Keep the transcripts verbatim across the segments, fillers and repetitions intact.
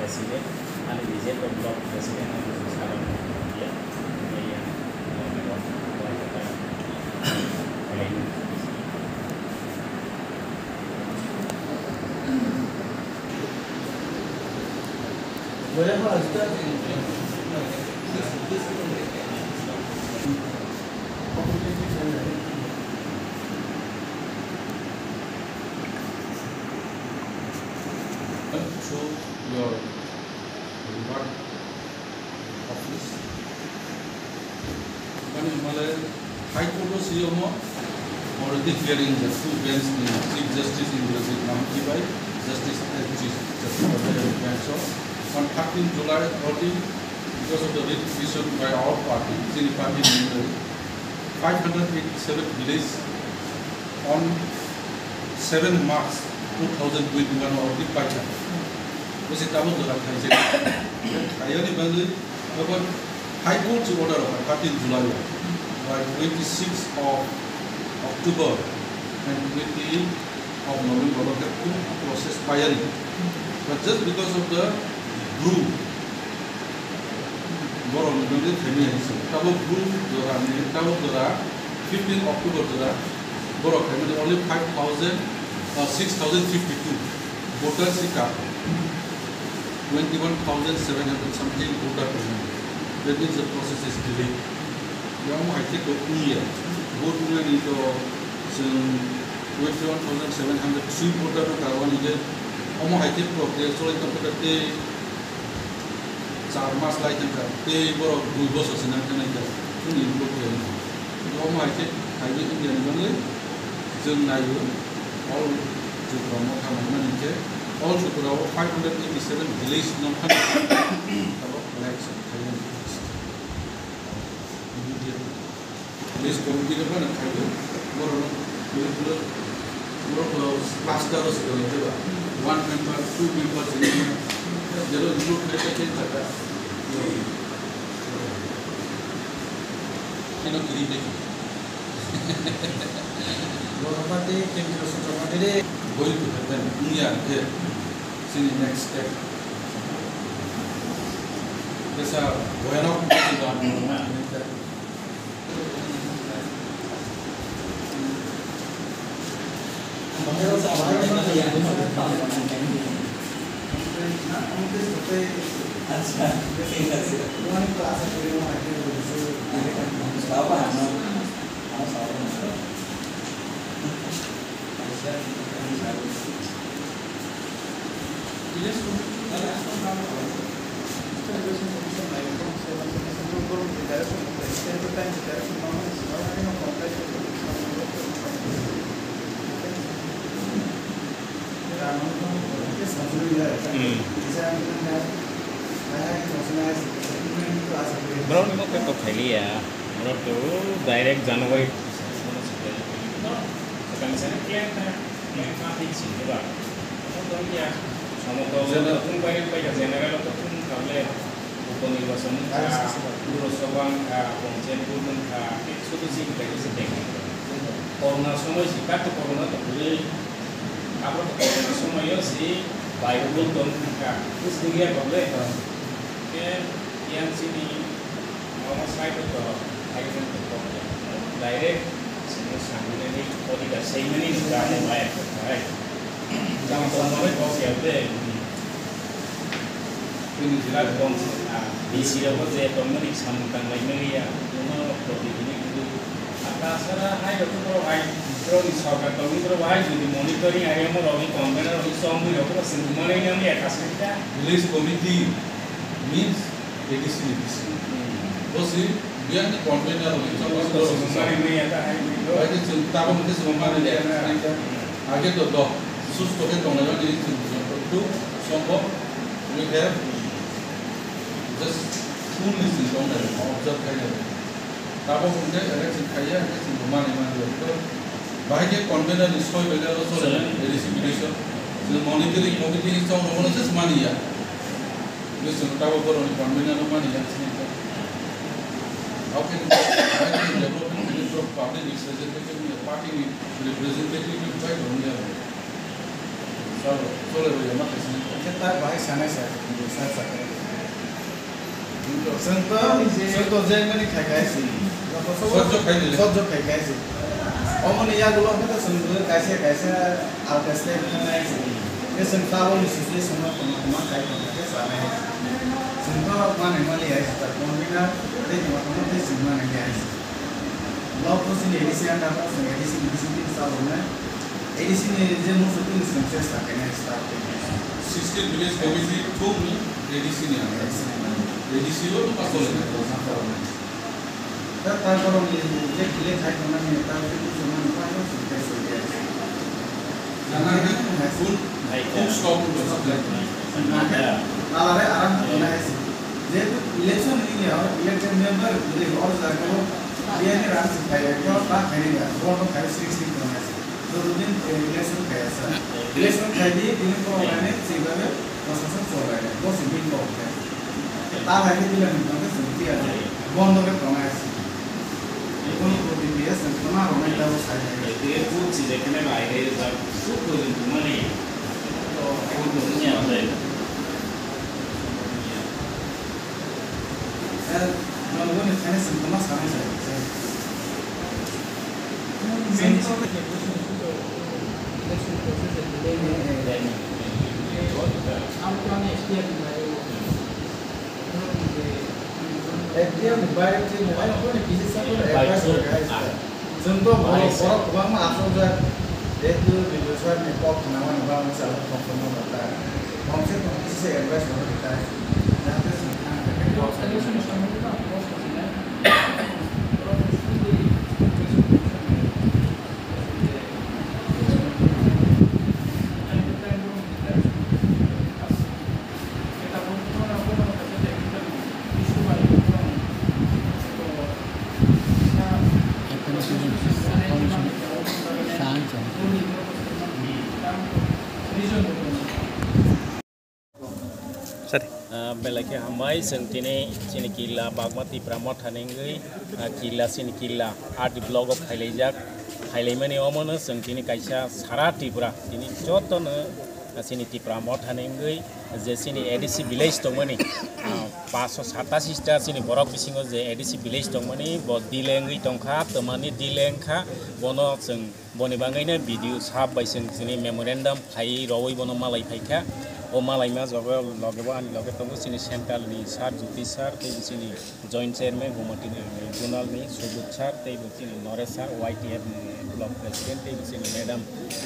President, ani B J P block president, ani salam dia, Show your reward. Office. Mani hwnmale High Court o swi omo already declaring the two bench ni Chief Justice Indrajit Lamki bai Justice S G Chattopadhyay ni bench o on thirteen July already because of the writ petition by our party, chini party ni five hundred eighty-seven village on seven March two thousand twenty-one o already paikha. Bwswi tabuk jora khaijak. Khaiyani bagwi abo High Court ni order o thirteen July o by twenty-sixth of October and twenty of November o khe kunu process paiyani. But just because of the brew, borok ni bagwi khaimani hai se. Tabuk brew jora ni, tabuk jora fifteen October jora borok khaimani only five thousand, uh, six thousand fifty-two voter si ka twenty-one thousand seven hundred something voter khaimani. That means the process is delayed. Yang hai khe to wngya. Vote wngya ni to chwng twenty-one thousand seven hundred three voter no ka wani je omo hai khe propriya cholai tong khe tei char mas lai thangkha, tei borok dui bosor se nang thangnaikha, chini improve khlai wngkha. Omo hai khe phaini India ni bagwi chwng naio, all Tripura motha nangmani hinkhe, all Tripura o five hundred eighty-seven village nongkhani tabok election khlaiwi immediately. Police committee no phano khaio, borok no, borok no cluster o swkang khe ba, one member, two member, three member, zero include khe khe khe kha. Ino kiri khe. Borok party, Kendriya Sorkar party de. Boi khe khe, iya khe, chini next step. Kesa boyanok. Borok ni mokhe to khailiya, borok to direct January. Sekarang sana clear na, clear na fix sih coba. Kamu tahu ya, sama tahu. General. Tung bayar bayar general atau tung kable. Upo nirbachon wngkha, Purosabha wngkha, Panchayat Board wngkha, tei sudu chini kaisa se beng. Corona somoi si, kato corona to kwrwi. Abo to corona somoio si, bai rok tong wngkha. Bus dingya kok le. Ke yang chini mama side to, ai to kok le. Direct sini sanginani odhikar seimani wngkha, amo bai kok hai. Jang tongmani kok ya de. Chini jila tong, ah, B C rok je tongmani samung tanglai mani ya, bono protikini Borok hai, borokni sorkar tongwi borok hai jodi monitoring area mo rokni convener rokni chongwi rok borok chwng manai nang ya kaisa khe. Village committee means A D C ni bisingo. Hmm. Bo si biyangni convener rokni chongwi Borok borok chwng manai nang ya ta hai. Bai khe chwng tabok khe chwng manai ya. Hmm. Age to do susto khe tongnai rokni chwng chwng to sombok we have just full list tongnai observe khainai. Tabok hwnkhe election khaiya, hwnkhe chwng bo manwi manliya. Bahai khe convener ni soi bai le chole, A D C village o. Chwng monitoring committee ni chong rokno se mani ya. Hwnkhe chwng tabok borok ni convener no mani ya chini khe. How can, how can development minister of public representation ni party ni representative ni bai rong ya? Chole, chole bai ya ma kaisa. Hwnkhe ta bahai sanai sa, sa sa. Chwng to, chwng to je mani khai khai si. Sojjo khai di le. Sojjo khai khai si. Omoni yagulo khe to chwng bo kaisa kaisa alka step khai nai si. Khe chwng tabok ni situation no tongma tongma khai tongma khe sanai si. Chwng to mani mani hai si ta tongmina tei tongma tongma tei chwng mani hai si. Block o chini A D C under o chwng A D C ni bising tini chaloknai. A D C ni je muchung tini chwng chesta khainai staff tini. Sixteen village committee thung ni A D C ni under. A D C ni under. A D C o pa chole nai. Ta, ta borok ni je kile khai tongna ni ta je muchung mani pa no chwng tei chole. Jana ke full, full stop. Nalare aram tongna hai si. Jehetu election ni ya, elected member ni or jaga o biyani rang si khai, ko ta khai ni ya, vote khai sri sri tong hai si. Jododin, eh, election khai asa. Election khai di, bini ko khai ni si ba be, prosason chol hai, bo si bin ko khai. Ta hai ni bilang ni tong si ti ya, bondo ke tong hai si. Kono protibiyas ang kama rok nai tabo sai hai. Ede put si de kene bai de sa su ko jin tu mani. To ko jin ni am de. Eh, no, no, ni kane sing kama sa nai sai. Sing. Ang ko ni S P R ni bai. F D R ni bai, F D R ni bai, ang ko ni bisi sa ko advice ko guys. Chwng to borok, borok kwbangma achukjak, jehetu B D O sir ni kok khwnamani bagwi chwng kok khwnama ta. Kok se kok kisa se advice rwna ta. Jahate chwng thang kok solution. Sir. Ah, belai khe hambai, chwng tini chini killa Bagma Tipra Motha ni wngwi, ah, killa chini killa R D block o khailaijak. Khailaimani omono chwng tini kaisa sara Tripura, tini jotono chini Tipra Motha ni wngwi je chini A D C village tongmani, ah, paanch sho satasi ta chini borok bisingo je A D C village tongmani bo dile wngwi tongkha, twmani dile wngkha, bono chwng boni bagwino B D O sahab bai chwng chini memorandum phaiwi rwui bono malai phaikha. O malaima jogo loge bo ani loge tongo chini central ni sir Jyoti sir tei chini Joint Chairman Gumati ni Zonal ni Subodh sir, tei bo chini Noresh sir, Y T F ni Block President, tei bo chini Madam,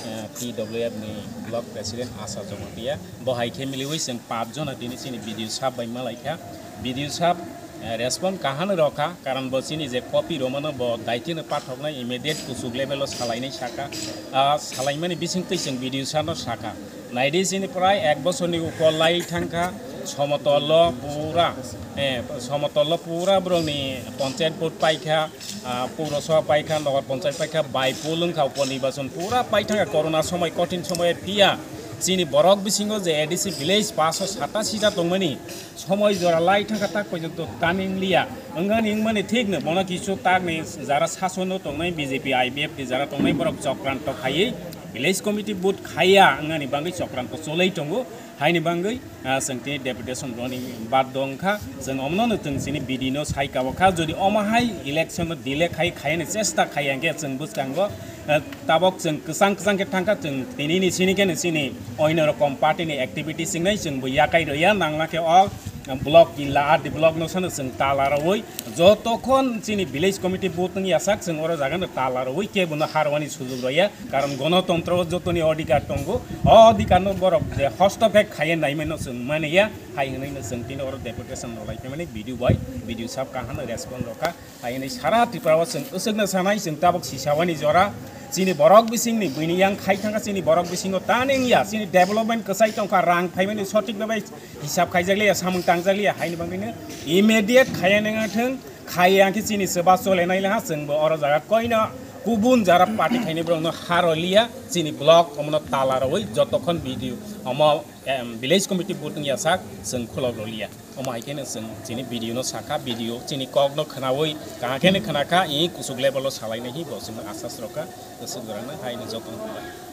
eh, P W F ni Block President Asha Jamatia. Bo hai khe miliwi chwng paanch jona tini chini B D O sahab bai malaikha. B D O sahab, eh, respond kaham rokha, karon bo chini je copy romano bo daitino pathoknai immediate kuchuk level o salainai saka. Ah, salaimani bisingtwi chwng B D O sir no saka. Naidi chini prai ek bosorni ukol lai thangkha, somotolo pura, eh, somotolo pura borokni panchayat vote paikha, ah, purosabha paikha, nogor panchayat paikha, bai poll wngkha, uponirbachan pura paithangkha, corona somoi, kothin somoi phiya chini borok bisingo je A D C village paanch sho satasi ta tongmani, somoi jora lai thangkha tak porjonto taning liya. Wngani wngmani thikno bono kisu takni jara sasono tongnai B J P I P F ni jara tongnai borok chokranto khaiwi village committee vote khaiya wngani bagwi chokranto cholai tongo. Haini bagwi, ah, chwng tini deputation roni baddo wngkha. Chwng omono chwng chini B D no sai kabo kha. Jodi omo hai election no delay khai, khaiyani chesta khaiya hwnkhe chwng bwskango, ah, tabok chwng kwchang kwchang khe thangkha, chwng tini ni sini khe ni chini oino rokom party ni activity chingnai chwng bo yakai rwya, nangma khe o block kila, R D block no sano chwng tala rawi, jotokhon chini village committee booth wng yasak, chwng oro jaga no tala rawi, kebo no harwani sujug rwya, karon gonotontro o jotoni odhikar tongo, o odhikar no borok je hostopek khaiya naimano chwng mani ya, hai hwnwi no chwng tini oro deputation rwlai phaimani B D O bai, B D O sab kaham no respond rwkha. Hai hwnwi sara Tripura o chwng aswkno sanai, chwng tabuk sisawani jora. Chini borok bisingni buini yang khai thangkha, chini borok bisingo taning ya, chini development kwchai tongkha, rang phaimani sothik babai hisab khaijak liya, samung tangjak liya, haini bagwino immediate khaiya nang thung, khaiya khe chini swba chole nai laha, chwngbo oro jaga koino kubun jara party khaini borokno haro liya, chini block omono tala rawi jotokhon B D O omo, em, village committee booth wng yasak chwng khulok rw liya. Omo hai kheno chwng chini B D O no sakha, B D O chini kok no khwnawi kaham kheno khwnakha, i kusuk level o salainai hi bo chwngno asas rokha, aswk jorano hai no jotono hambai.